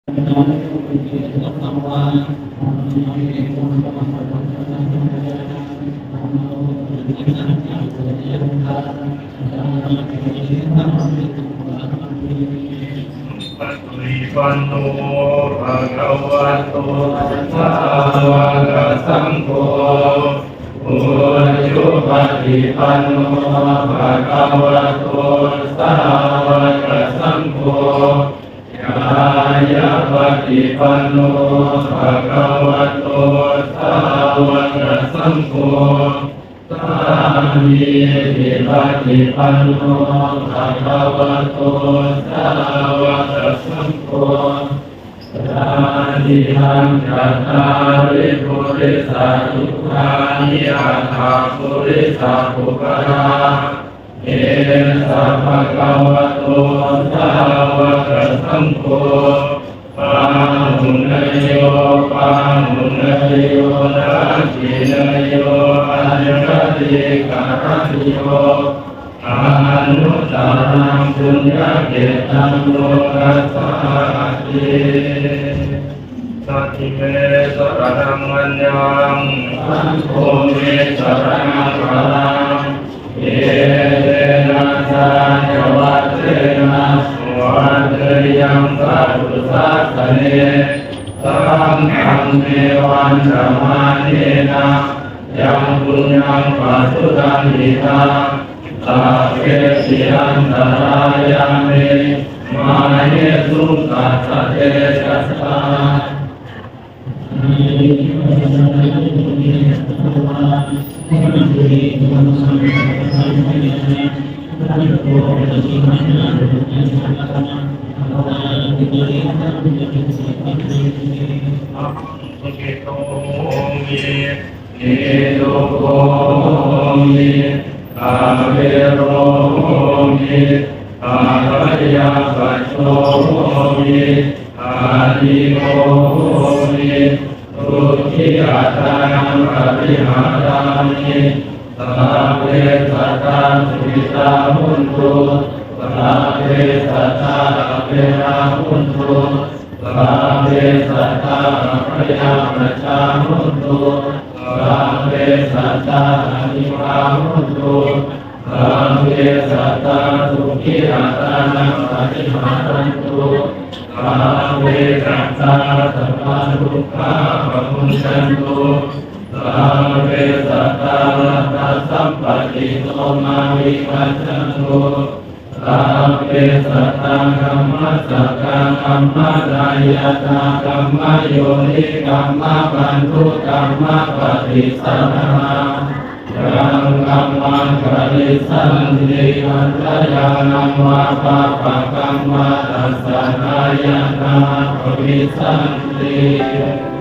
ปันโนภะคะวะโต สาวะกะสังโฆ อุจุปะติปันโน ภะคะวะโต สาวะกะสังโฆ ญาณะปะติปันโน ภะคะวะโต สาวะกะสังโฆ สามีจิปะติปันโน ภะคะวะโต สาวะกะสังโฆ ยะติทัง จัตตาริ ปุริสะยุคานิ อัตถะ ปุริสะปุคคะลา เอสะ ภะคะวะโต สาวะกะสังโฆ ปาหุเนยโย ปาหุเนยโย ทักขิเนยโย อัญชลีกะรัตโย อนุตตะรัง ปุญญะเขตตัง โลกัสสาติ สัตถิเม สะระณัง อัญญัง สังโฆ เม สะระณัง วะรัง เอเตนะ สัจจวัตเตนะ วัตเตยัม สะตุ สะสะเน สังฆัม เม วัณฑะมะเนนะ ยัง ปุญญัง ปะสุทัง หิตัง สัพเพ ติ อันตะรายา เม มะเหสุง สัพพะ เตจะสะ นิโรโธ โหมิ อาเวโร โหมิ อาพยาปัจโจ โหมิ อานิโก โหมิ สุขีอัตตานัง ปะริหารามิ สัพเพ สัตตา สุขิตา โหนตุ สัพเพ สัตตา อะเวรา โหนตุ สัพเพ สัตตา อะพยาปัจจา โหนตุ สัพเพ สัตตา อะนิวา โหนตุ สัพเพ สัตตา สุขีอัตตานัง ปะริหารันตุ สัพเพ สัตตา สัพพะทุกขา ปะมุญจันตุ สัพเพ สัตตา รัตตะสัมปะติโต มา วิวัชชันตุ สัพเพ สัตตา คัมมัสสะกา คัมมะทายาตา คัมมะโยนิ คัมมะปันธุ คัมมะปะติสสะหา ยัง คัมมัง กะริสสันติ กัลละยาณัง วາ ปาปะกัมมะ ตัสสะ ทายาทา ภะวิสสันติ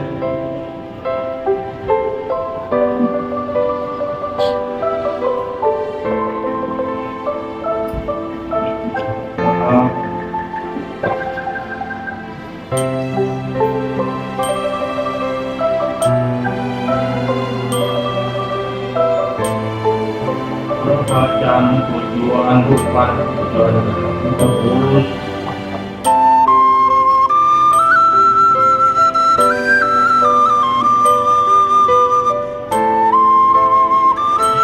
ພະອາຈານຜູ້ຢູ່ອັນທຸກວັດ ເດີນ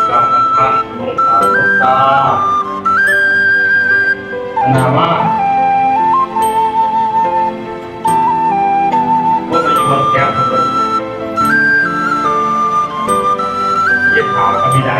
ການທານ ໂມກາ ໂມກາ ນາມະ ບໍ່ໄປຢູ່ວັດແກ້ວ ເຮັດຫາກໍມີໄດ້.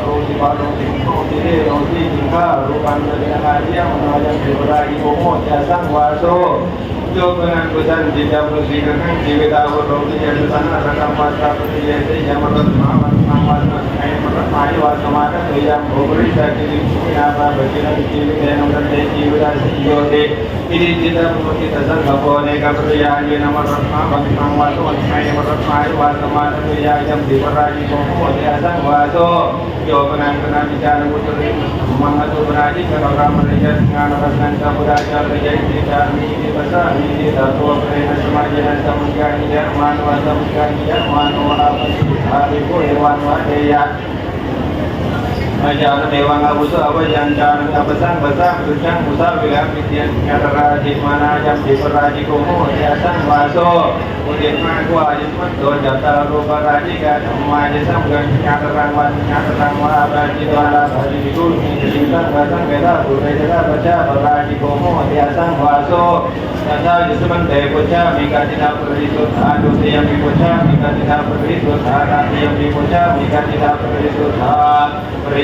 ໂລ ສິບາໂລ ສິງໂຕ ສິເລໂລ ສີສິງຫາ ໂລ ປັນຈະເລນະ ອາເດຍະ ມະໂນ ຍັງ ເທວະລາ ອິໂມ ໂຫ ຈະ ສັງ ວາ ໂສ ໂຍ ປະນັງ ປຸ ສັນ ຈິດ ຕະ ໂມ ສີ ກະ ນັງ ຈີ ວິ ຕາ ໂຫ ໂຕ ຕິ ຍະ ສະ ນະ ຣະ ກຳ ວາ ສາ ປະ ຕິ ເຍ ເສ ຍະ ມະ ຣັດ ມະ ວັນ ມະ ວັນ ມະ ໄຄ ມະ ຣັດ ມາ ຍ ວາ ສະ ມາ ກະ ໂຕ ຍະ ໂຫ ປະ ຣິ ສະ ກິ ລິ ໂກ ຍາ ປາ ປະ ກິ ລະ ນິ ຈີ ວິ ເຕ ໂນ ທັນ ເຕ ຈີ ວິ ຕາ ສິ ໂຍ ເຕ ວິ ນິ ຈິດ ຕະ ໂມ ຈິດ ຕະ ສັງ ກະ ໂປ ເນ ກະ ປະ ຍາ ເຍ ນະ ມະ ຣັດ ມະ ວັນ ມະ ວັນ ໂຕ ໄຄ ມະ ຣັດ ມາ ຍ ວາ ສະ ມາ ກະ ໂຕ ຍະ ຍັງ ຕິ ປະ ຣາ ຍິ ໂກ ໂຫ ເຕ ອະ ສັງ ວາ ໂສ ໂຍ ປະ ນັງ ປະ ນາ ປິ ຈາ ນະ ວຸດ ຕະ ຣິ ມັງ ອະ ໂສ ປະ ນາ ຈິ ກະ ຕະ ຣາ ມະ ລະ ຍະ ງາ ນະ ຣັດ ນັງ ກະ ປຸ ດ າ ຈາ ລະ ຍະ ອິ ຕິ ຈາ ມີ ຕິ ປັດ ສາ ມີ ທິ ຕະ ໂຕ ປະ ເຣ ນະ ສະ ມາ ເຍ ນະ ສະ ມັງ ກາ ນິ ຍະ ມາ ໂນ ອະ ສະ ມັງ ກາ ນິ ຍະ ມາ ໂນ ອາ ປະ ສິ ທາ ວິ ໂພ ເອ ວັງ ວະ ເດ ຍະ ອາ ຈາ ນະ ເດ ວັງ ອາ ວຸ ໂສ ອາ ວະ ຍັງ ຈາ ນັງ ອາ ປະ ສັງ ປະ ສາ ພຶດ ຈັງ ມຸ ສາ ວິ ລະ ປິ ເຕ ຍະ ຕະ ຣາ ທິ ມາ ນາ ຍັງ ຕິ ປະ ຣາ ຈິ ໂກ ໂຫ ເຕ ອະ ສັງ ວາ ໂສ ໂອ ເດ ມາ ໂຄ ອາ ຍຸ ມັນ ໂຕ ຈັດຕາໂລ ປະ ຣາ ຈິ ກາ ທຳ ມາ ຍະ ສັງ ກັນ ຍະ ຕະ ຣັງ ວັນ ຍະ ຕະ ຣັງ ວາ ອາ ປາ ຈິ ຕວາ ລາ ປາ ຈິ ພິ ກຸ ມິ ຍະ ຕິ ສັງ ວາ ສັງ ເວ ທາ ປຸ ເຣ ຕະ ລາ ປະ ຈາ ປະ ຣາ ຈິ ໂກ ໂຫ ເຕ ອະ ສັງ ວາ ໂສ ຕະ ທາ ຍຸ ສະ ມັນ ເດ ໂພ ຈາ ມິ ກາ ຈິ ຕາ ປະ ຣິ ສຸດ ທາ ໂຕ ເຕ ຍະ ມິ ໂພ ຈາ ມິ ກາ ຈິ ຕາ ປະ ຣິ ສຸດ ທາ ຕາ ເຕ ຍະ ມິ ໂພ ຈາ ມິ ກາ ຈິ ຕາ ປະ ຣິ ສຸດ ທາ ປະ ຣິ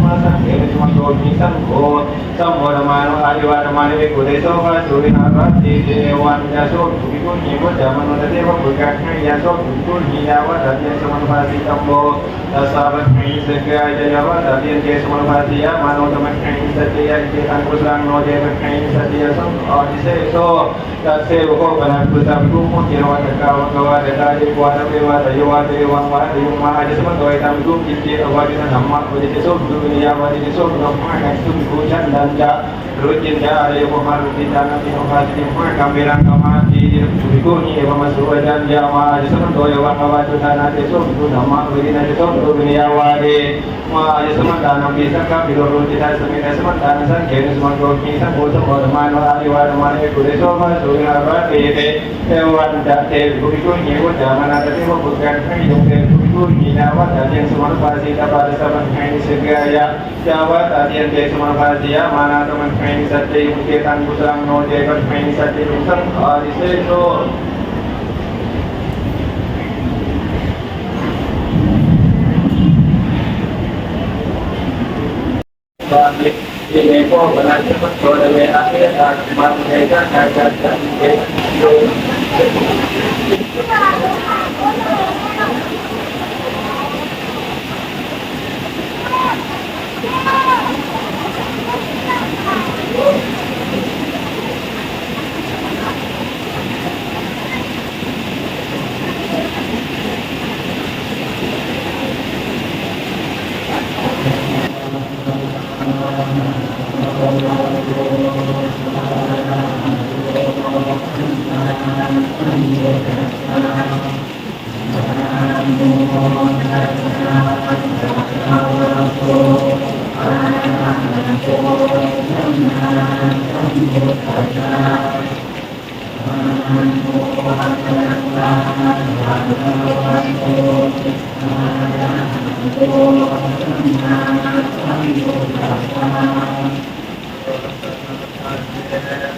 Yasmā saṅghena sunato bhikkhūhi saṅgho sammodamāno āyuvaḍḍhamāno bhikkhu deso bhagavato viharati. Evañca so bhikkhu bhikkhūhi vuccamāno tasseva puthuggaṇhena so bhikkhu bhikkhūhi yāvatatiyaṃ samanupassitabbā. Tassāpamhaṃ nissaggāya yāvatatiyaṃ samanupassiyamāno tamhamhaṃ nissajjeyya. Iccetaṃ kusalaṃ, no ce pamhaṃ nissajjeyya, saṅghādiseso. Tasseva kho pana bhikkhū, sā bhikkhū muhujjena vā saṅghā vā saṅghāvādattā, ye kho athaveva tayo vā te evaṃ vādeyyuṃ vā āyasmanto etaṃ bhikkhuṃ kiñci avācena, dhammaṃ avādeti. So bhikkhu vinayaṃ vādeti. So bhikkhu dhammaṃ āgañchatu bhikkhū chandañca ruciñca ādayo, brahmalokū ṭhānampi samuppāsati, brahmagambhīraṃ samādhiyati. Bhikkhūhi evamasuṃ vacanti. Yamhā āyasmanto evaṃ avācu ṭhānañca, so bhikkhu dhammaṃ avādeti. So bhikkhu vinayaṃ vādeti. Yamhā āyasmantānampi saṅghambhīro ruciñca āyasmantānaṃ, saṅghena sunato bhikkhūhi saṅgho sammodamāno āyuvaḍḍhamāno bhikkhu deso bhagavato viharati. Evañca te bhikkhu bhikkhūhi vuccamānā tasseva puthuggaṇhena so bhikkhu bhikkhūhi yāvatatiyaṃ samanupassitabbā. Tassāpamhaṃ nissaggāya yāvatatiyaṃ samanupassiyamāno tamhamhaṃ nissajjeyya. Iccetaṃ kusalaṃ, no ce pamhaṃ nissajjeyya, saṅghādiseso. Thank you, guys.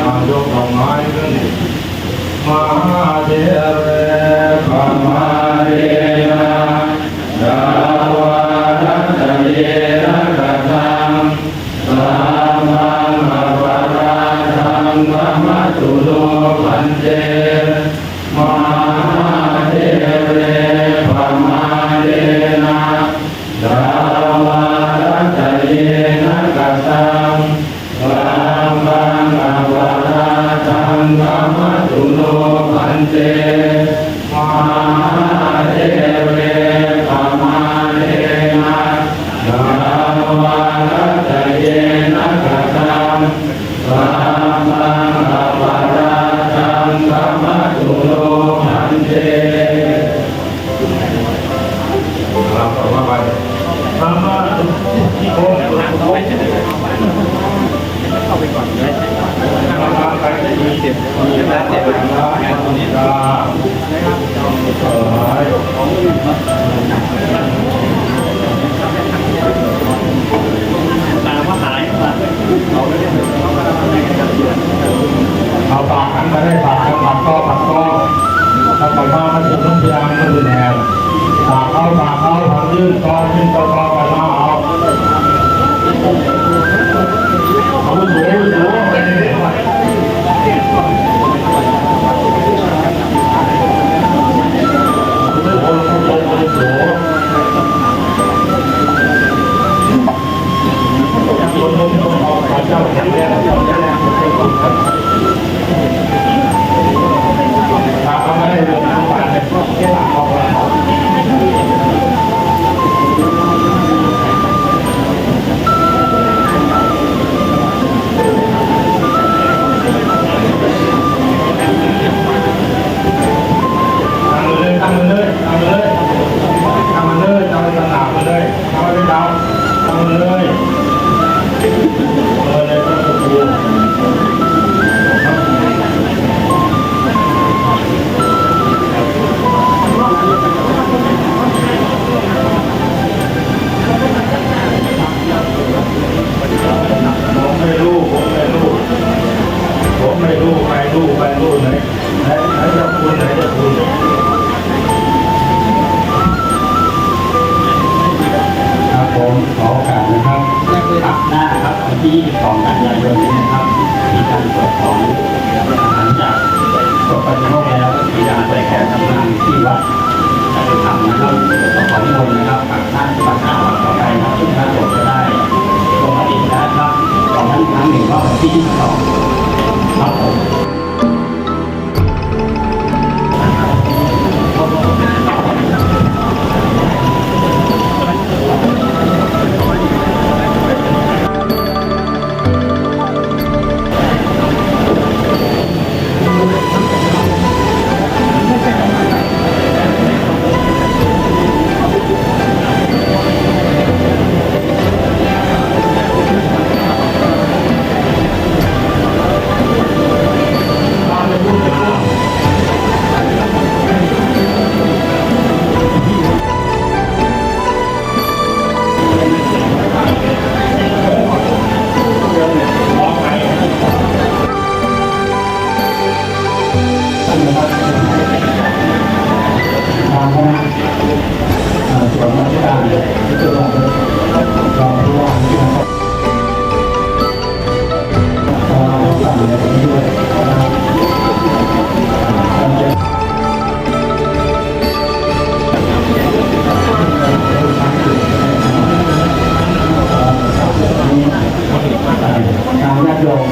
ມາຍົກດອກໄມ້ຂຶ້ນ. ມະຫາເຖເຣ ປະມາເດນະ ດາວາດະຕະເຍນະ ກະສັງ ສາມະງ ອະປະລາທັງ ຂະມະຕຸໂນ ພັນເຕ. ມະຫາເຖເຣ ປະມາເດນະ ດາວາດະຕະເຍນະ ກະສັງ ສາມະງ ອະປະລາທັງ ຂະມະຕຸໂນ ພັນເຕ. ມະຫາເຖເຣ ປະມາເດນະ ດາວາດະຕະເຍນະ ກະສັງ ສາມະງ ອະປະລາທັງ ຂະມະຕຸໂນ ພັນເຕ. ເອົາປາກຫັ້ນກໍໄດ້ ປາກກັນ ປາກຕໍ່ ປາກຕໍ່ ຖ້າໄປມາມັນຖືກ ມັນເພຍ ມັນຖືກແນວ ປາກເອົາ ປາກເອົາ ທາງຍື່ນຕໍ່ ຂຶ້ນຕໍ່ ຕໍ່ກັນມາ ເອົາ ເອົາ ໂອ້ໂຫ ໂອ້ໂຫ ຕັ້ງມາເລີຍ ຕັ້ງມາເລີຍ ຕັ້ງມາເລີຍ ຕັ້ງມາເລີຍ ຕັ້ງມາເລີຍ ຕັ້ງມາເລີຍ ຕັ້ງມາເລີຍ ຕັ້ງມາເລີຍ ເອີ ເລີຍ ຕັ້ງມາເລີຍ ຜົມໃຫ້ລູກ ຜົມໃຫ້ລູກ ຜົມໃຫ້ລູກ ໃຫ້ລູກ ໃຫ້ລູກ ໃຫ້ ໃຫ້ເຈົ້າຄຸນ ໃຫ້ເຈົ້າຄຸນ ຄັບຜົມ ຂໍໂອກາດນະຄັບ ຕັດໜ້າຄັບ ວັນທີຊາວສອງ ກັນຍາຍົນນີ້ນະຄັບ ມີການສວດຂອງ ຫຼັງຈາກສົບປະຕິໂມກແລ້ວ ມີການຜູກແຂນກັບນາງທີ່ວັດ ຈະໄປທຳນະຄັບ ຂໍນິມົນນະຄັບ ທາງທ່ານປະທານຕໍ່ໄປນະຄັບ ຊຶ່ງທ່ານກໍຈະໄດ້ລົງມະຕິແລ້ວນະຄັບ ຂອງທ່ານອີກຄັ້ງໜຶ່ງວ່າວັນທີຊາວສອງ ຄັບຜົມ. ເ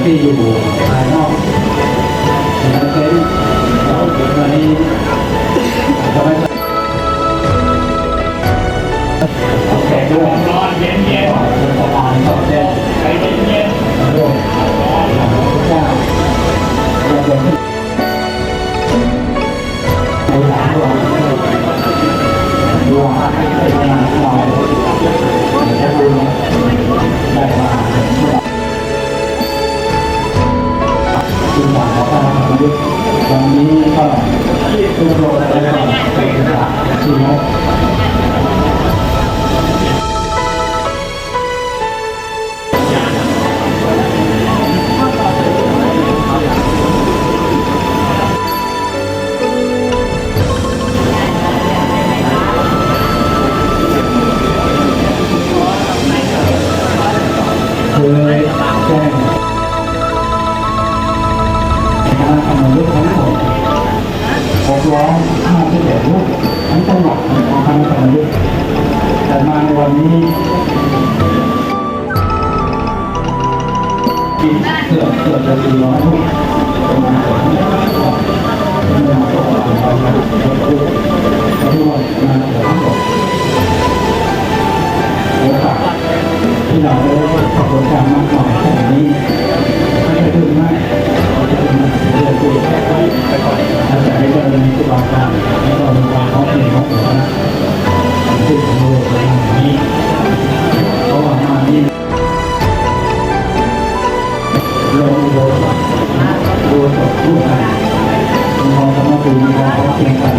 ທີ່ຢູ່ພາຍນອກ ເປັນເຊັ່ນ ແລ້ວວັນນີ້ກໍມາຈາກແຂກດ້ວຍ ເປັນປະທານສອນແຈ້ງ ໃຈເຢັນໆ ໂດຍ ເຄີຍແຈ້ງຄະນະກຳມະການ ຫົກຮ້ອຍຫ້າສິບແປດຮູບ ທັງຈັງຫວັດຂອງຄະນະກຳມະການ ແຕ່ມາໃນວັນນີ້ ເກືອບ ເກືອບຈະສີ່ຮ້ອຍຮູບ ປະມານ ໂອກາດທີ່ເຮົາໄດ້ປະສົບການມາກມາຍຂະໜາດນີ້ ໃຫ້ໄດ້ຕື່ນມາ ອາໄສບາລະມີຄູບາອາຈານ ແລະ ກໍມີຄວາມພ້ອມເພຍຂອງຄະນະ ທີ່ເຮົາໄດ້ມາໃນມື້ນີ້ ເພາະວ່າມານີ້ ລົງອຸໂບສົດ ອຸໂບສົດຄູ່ກັນ ມີຄວາມສາມັກຄີ ມີຄວາມພ້ອມພຽງກັນ